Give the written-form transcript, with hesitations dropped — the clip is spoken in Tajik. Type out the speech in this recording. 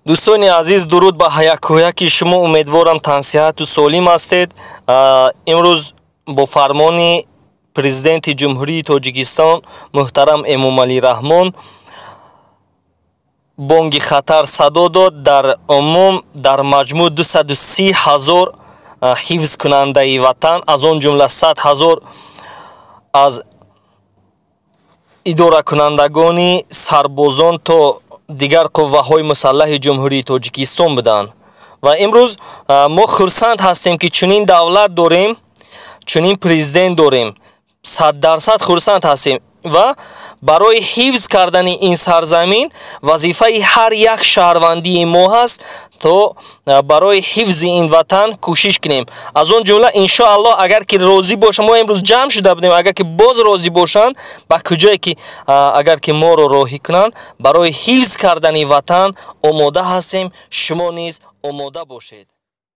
Дӯстони азиз, дуруд ба якояки шумо. Умедворам, тансиҳату солим ҳастед. Имрӯз бо фармони Президенти Ҷумҳурии Тоҷикистон муҳтарам Эмомалӣ Раҳмон бонги хатар садо дод. Дар умум, дар маҷмӯъ 230 ҳазор ҳифзкунандаи ватан, аз он ҷумла 100 ҳазор аз идоракунандагони сарбозон то дигар қувваҳои мусаллаҳи Ҷумҳурии Тоҷикистон буданд. Ва имрӯз мо хурсанд ҳастем, ки чунин давлат дорем, чунин президент дорем. 100% хурсанд ҳастем. Ва барои ҳифз кардани ин сарзамин вазифаи ҳар як шаҳрвандии мо ҳаст, то барои ҳифзи ин ватан кӯшиш кунем. Аз он ҷумла, иншоаллоҳ, агар ки розӣ бошанд, мо имрӯз ҷамъ шуда будем, агар ки боз розӣ бошанд, ба куҷое ки агар ки моро роҳӣ кунанд, барои ҳифз кардани ватан омода ҳастем. Шумо низ омода бошед.